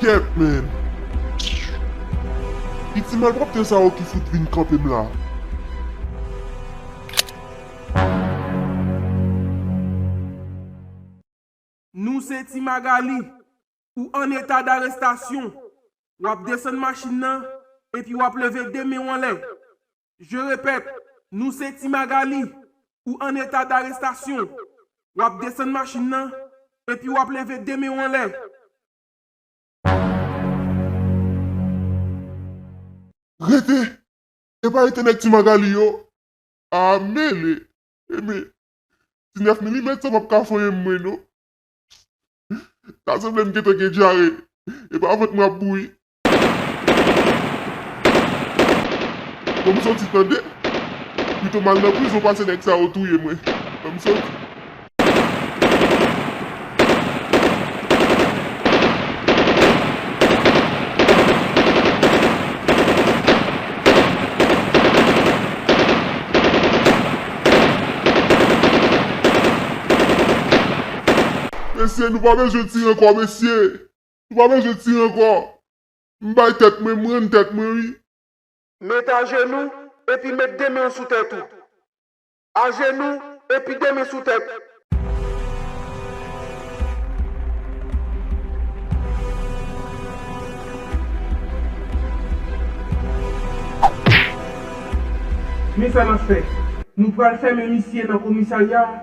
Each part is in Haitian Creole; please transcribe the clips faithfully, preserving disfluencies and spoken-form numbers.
Kèt, men. Ki ti malpwòpte sa yo ki fout vin kanpe m la? Nou se Ti Magali, ou an eta darestasyon. W ap desann machin nan, epi w ap leve de men w anlè. Je répète, nou se Ti Magali, ou an eta darestasyon. W ap desann machin nan, epi w ap leve de men w anlè. Rete! Epa rete nèg Ti Magali yo? A mele! Enben, ti nèf milimèt sa p ap ka fanyen m mwen non. Ta sanble m gentan gen dyare. Epa vant mwen ap bouyi. Ban m soti tande. Pito m al nan prizon pase nèg sa yo touye mwen. Ban m soti. Mesye, nou pa bezwen tire ankò, mesye. Nou pa bezwen tire ankò. M bay tèt mwen, m rann tèt mwen, wi. Met ajenou, epi met de men w sou tèt ou. Ajenou, epi de men sou tèt. Men sa n ap fè. Nou pral fèmen misye nan komisarya a,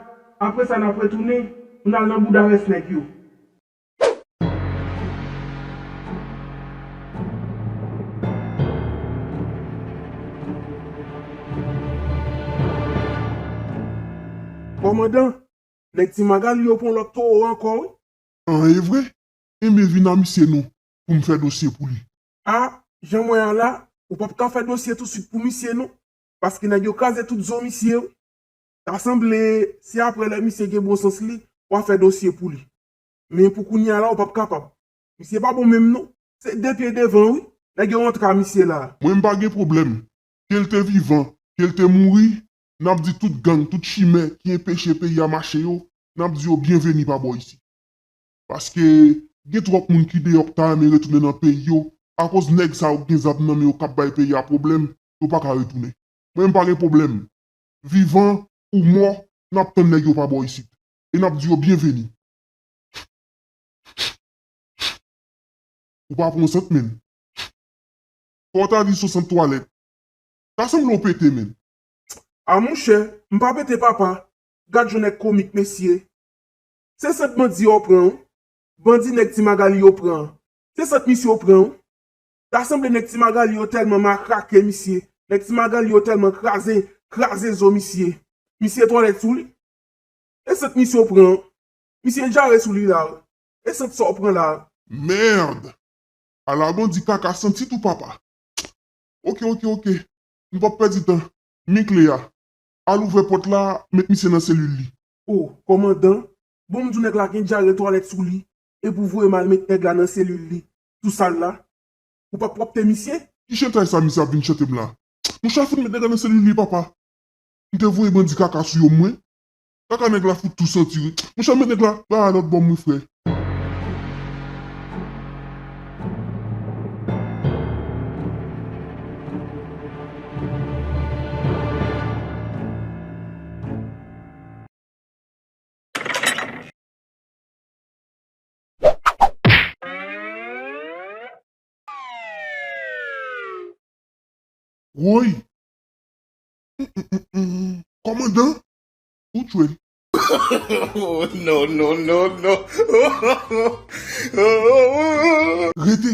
apre sa n ap retounen, pou n al nan bouda rès nèg yo. Kòmandan, nèg Ti Magali yo pran lòt towo ankò, wi. An, e vre? Enben, vin a misye non, pou m fè dosye pou li. A, jan m wè a la, ou p ap ka fè dosye tousuit pou misye non, paske nèg yo kraze tout zo misye, wi. Ta sanble, se apre lè misye gen bon sans li, w a fè dosye pou li. Men pou kounye a la, ou p ap kapab. Misye pa bon menm non. Se de pye devan, wi. Nèg yo rantre a misye la. Mwen, m pa gen pwoblèm. Ke l te vivan, ke l te mouri, n ap di tout gang, tout chimè ki enpeche peyi a mache yo, n ap di yo byenveni pa bò isit. Paske gen twòp moun ki deyò k ta renmen retounen nan peyi yo, akoz nèg sa yo k gen zam nan men yo k ap bay peyi a pwoblèm, yo pa ka retounen. Mwen, m pa gen pwoblèm. Vivan ou mò, n ap tann nèg yo pa bò isit. E n ap di yo byenveni. Ou pa pran sant menm. Fò w ta di sou sant twalèt. Ta sanble w pete menm. A monchè, m pa pete papa. Gad jan nèg komik mesye. Se sant bandi yo pran wi. Bandi nèg Ti Magali yo pran. Se sant misye yo pran wi. Ta sanble nèg Ti Magali yo tèlman makrake misye. Nèg Ti Magali yo tèlman kraze, kraze zo misye. Misye twalèt sou li. E sant misye w pran? Misye djare sou li la. E sant sa w pran la? Merde! Ala bandi kaka santi tou papa. Oke, oke, oke. Nou p ap pèdi tan. Men kle a. Al ouvè pòt la, met misye nan selil li. O, kòmandan, bon m di w nèg la gen djare twalèt sou li, epi w voye m al met nèg la nan selil li, tou sal la. Ou p ap pwòpte misye? Ki chantay sa misye ap vin chante m la? Monchè fout met nèg la nan selil li papa. M te voye bandi kaka sou yo mwen. Kaka nèg la fout tou santi wi. Monchè met nèg la la a lòt bò m wi frè. Woy! Kòmandan? Ou tchwe l. Oh, no, no, no, no. Rete!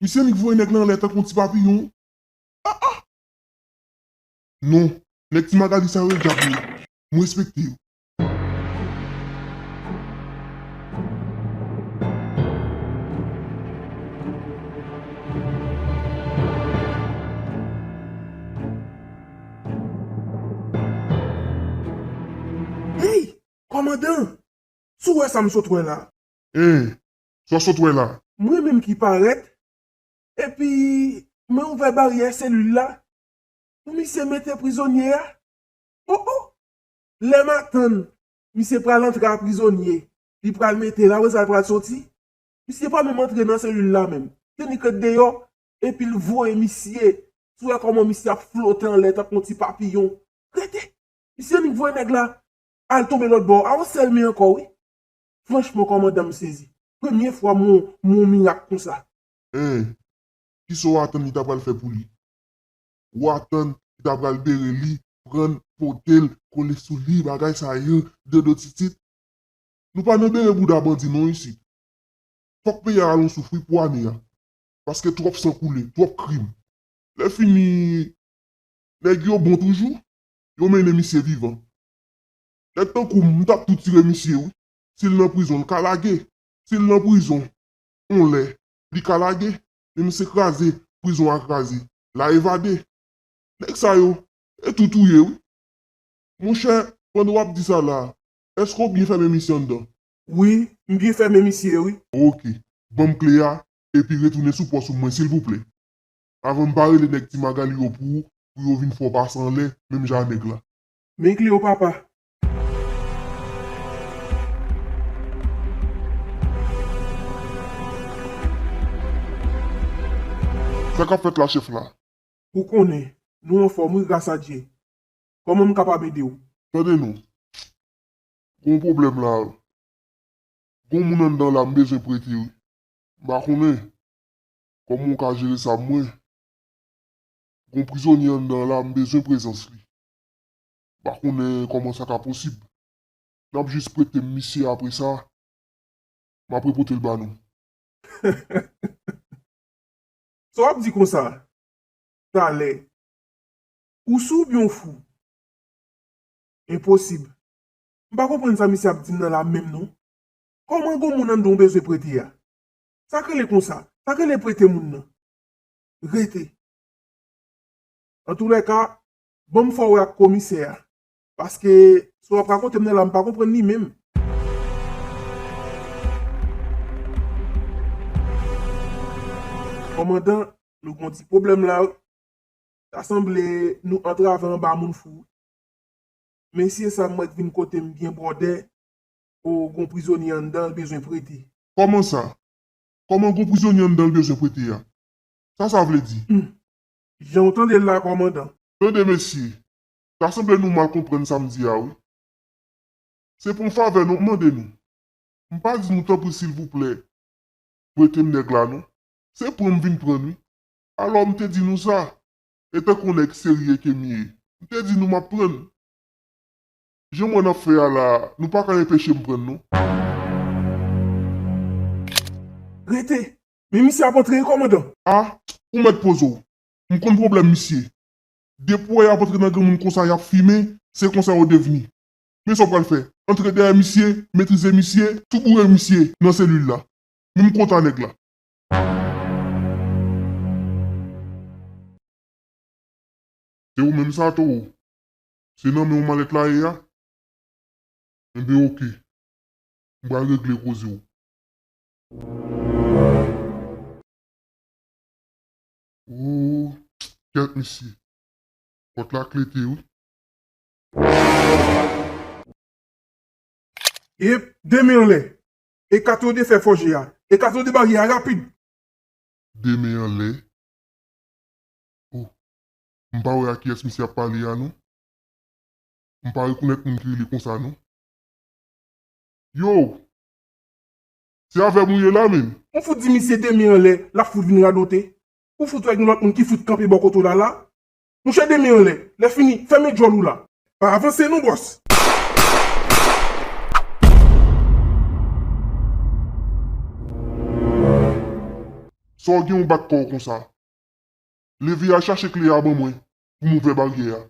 Misye annik voye nèg la anlè tankou yon ti papiyon. Ah, ah! Non, nèg Ti Magali sa yo e dyab yo ye. M respekte yo. Hey! Kòmandan! Si w wè sa m sot wè la. Hein! Sa w sot wè la? Mwen menm ki parèt, epi mwen ouvè baryè selil la pou misye mete prizonye a. O o! Lè m atann misye pral antre a prizonye, li pral mete l, apre sa l pral soti. Misye pa menm antre nan selil la menm. Se nik ret deyò, epi l voye misye. Si w wè kòman misye ap flote anlè tankou yon ti papiyon. Rete! Misye nik voye nèg la al tonbe lòt bò a yon sèl men ankò, wi. Franchman, kòmandan, m sezi. Premye fwa m wè yon, m wè yon mirak konsa. Hein, kisa w atann li ta pral fè pou li? Ou atann li ta pral bere li, pran l, pote l, kole sou li, bagay sa yo, dodo titit? Nou pa nan bere bouda bandi non isit. Fòk peyi a al yon souf wi pou ane a. Paske twòp san koule, twòp krim. Lè fini, nèg yo bon toujou, yo mennen misye vivan. Nèg tankou m, m t ap tou tire misye wi. Si l nan prizon, l ka lage. Si l nan prizon, on lè, li ka lage. Men misye kraze, prizon an kraze. L a evade. Nèg sa yo, e tou touye wi. Monchè, pandan w ap di sa la, èske w byen fèmen misye anndan? Wi, m byen fèmen misye wi. Oke, ban m kle a, epi retounen sou pòs ou mwen silvouplè. Avan m pa rele nèg Ti Magali yo pou ou, pou yo vin fè w pase anlè, menm jan a nèg la. Men kle yo papa. Sa k ap fèt la chèf la? Ou konnen, nou anfòm wi gras a Dye. Kòman m kapab ede w? Tande non. Gon pwoblèm la wi. Gon moun anndan la m bezwen prete wi. M pa konnen kòman w ka jere sa mwen. Gon prizonye anndan la m bezwen prezans li. M pa konnen kòman sa ka posib. N ap jis prete m misye apre sa, m ap repote l ba nou. Sa w ap di konsa? Talè. Ou sou oubyen w fou? Enposib. M pa konprann sa misye ap di m nan la menm non. Kòman gon moun anndan w bezwen prete a? Sa k rele konsa? Sa k rele prete moun nan? Rete. Antoulèka, ban m fè w wè ak komisè a. Paske sa w ap rakonte m nan la, m pa konprann li menm. Kòmandan, nou gon ti pwoblèm la wi. Ta sanble nou antrave anba moun fou. Mesye sa m wè k vin kote m byen bwòdè, o gon prizonye anndan l bezwen prete. Kòman sa? Kòman gon prizonye anndan l bezwen prete a? Sa sa vle di? Hmm. Jan w tande l la, kòmandan. Tande mesye, ta sanble nou mal konprann sa m di a wi. Se pou yon favè nou m mande nou. M pa di nou tanpri silvouplè, prete m nèg la non. Se pran m vin pran n wi. Alò m te di nou sa. E tankou yon nèg serye ke m ye, m te di nou m ap pran n. Jan m wè n ap fè a la, nou pa ka enpeche m pran n non. Rete! Men misye ap antre wi, kòmandan. A, ou mèt poze w. M konn pwoblèm misye. Depi w wè y ap antre nan granmoun konsa, y ap fimen, se konsa yo devni. Men sa w pral fè? Antre dèyè misye, metrize misye, tou boure misye nan selil la. Mwen m kontan nèg la. Se ou menm sa, Towo? Se nan men w malèt la ye a? Enben, oke. M pral regle koze w. O, kèt mesye. Pòt la klete wi. Ep, de men anlè. Ekate yo de fè fòje a. Ekate yo de baryè a rapid. De men anlè. O, m pa wè a kiyès misye ap pale a non. M pa rekonèt moun ki rele konsa non. Yo! Se avè m ou ye la menm? Ou fout di misye de men anlè, l ap fout vin radote. Ou fout wè gen lòt moun ki fout kanpe bò kote w la la? Mouche de men anlè, lè fini, fèmen djòl ou la. Pa avanse non, bòs. Sa w gen w bat kò w konsa? Leve al chache kle a ban mwen pou m ouvè baryè a.